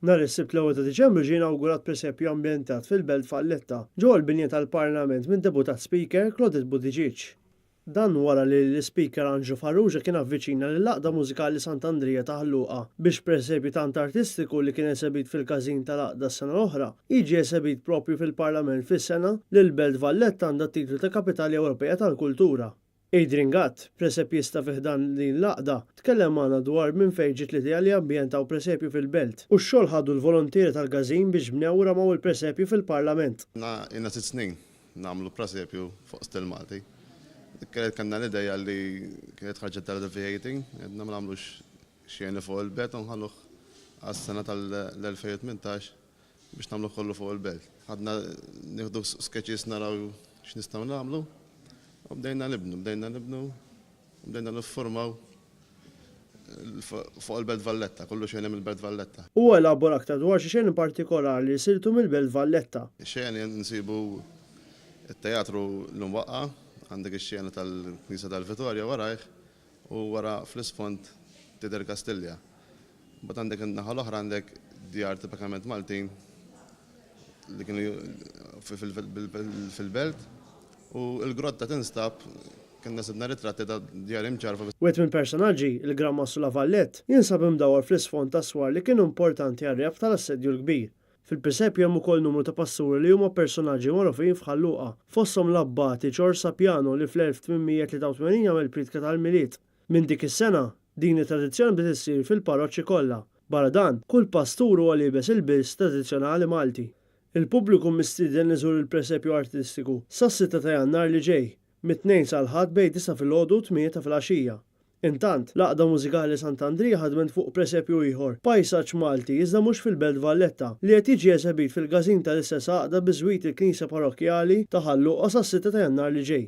Nhar is-Sibt l-ewwel ta' Diċembru ġie inawgurat presepju ambjentat fil-Belt Valletta, ġewwa l-binja tal-Parlament mid-Deputat Speaker Claudette Buttigieg. Dan wara li l-Ispeaker Anġlu Farrugia kien avviċina lill-Għaqda Mużikali Sant'Andrija ta' Ħal Luqa biex presepju tant artistiku li kien esebit fil-każin tal-għaqda s-sena l-oħra, jiġi esebit proprju fil-Parlament fis-sena li l-Belt Valletta għandha t-titlu ta' Kapitali Ewropea tal-Kultura. Adrian Gatt, presepjista fi ħdan din l-għaqda, tkellem magħna dwar minn fejn ġiet l-idea li jambjentaw presepju fil-Belt u x'xogħol ħadu l-volontieri tal-każin biex bnew u ramaw il-presepju fil-Parlament. Aħna ilna sitt snin nagħmlu presepju fuq stil Malti. Kienet kellna l-idea li kienet ħarġet tal-2018, għedna ma nagħmlux xeni fuq il-Belt u nħalluh għas-sena tal-2018 biex nagħmluh kollu fuq il-belt. Ħadna nieħdu sketches naraw x'nistgħu nagħmlu u bdejna nibnu, bdejna nibnu, bdejna niffurmaw fuq il-Belt Valletta, kollu xeni mill-Belt Valletta. Huwa elabora aktar dwar xi xeni partikolari li siltu mill-Belt Valletta. Xeni nsibu t-teatru l-imwaqqa', għandek ix-xena tal-Knisja tal-Vitorja warajh u wara fl-isfond tidher Kastilja. Imbagħad għandek in-naħa l-oħra għandek djar tipikament Maltin li kienu fil-belt u l-grotta tinstab kienna sibna ritratti ta' djar imċarrfa. Wieħed mill-personaġġi, il-Gran Mastru La Valette, jinsab imdawwar fl-isfond ta' swar li kienu importanti għar-rebħ tal-Assedju l-Kbir. Fil-presepju hemm ukoll numru ta' pasturi li huma personaġġi magħrufin f'Ħal Luqa, fosthom l-Abbati Ġorġ Sapiano li fl-1883 għamel priedka tal-Milied. Minn dik is-sena, din it-tradizzjoni bdiet issir fil-parroċċi kollha. Barra dan, kull pastur huwa liebes ilbies tradizzjonali Malti. Il-pubbliku mistieden iżur il-presepju artistiku sas-sitta ta' Jannar li ġej, mit-Tnejn sal-Ħadd bejn disgħa filgħodu u tmienja ta' filgħaxija. Intant, l-Għaqda Mużikali Sant'Andrija ħadmet fuq presepju ieħor, pajsaġġ Malti iżda mhux fil-Belt Valletta, li qed jiġi esebit fil-każin tal-istess għaqda biżwit il-Knisja Parrokkjali ta' Ħal Luqa sas-sitta ta' Jannar li ġej.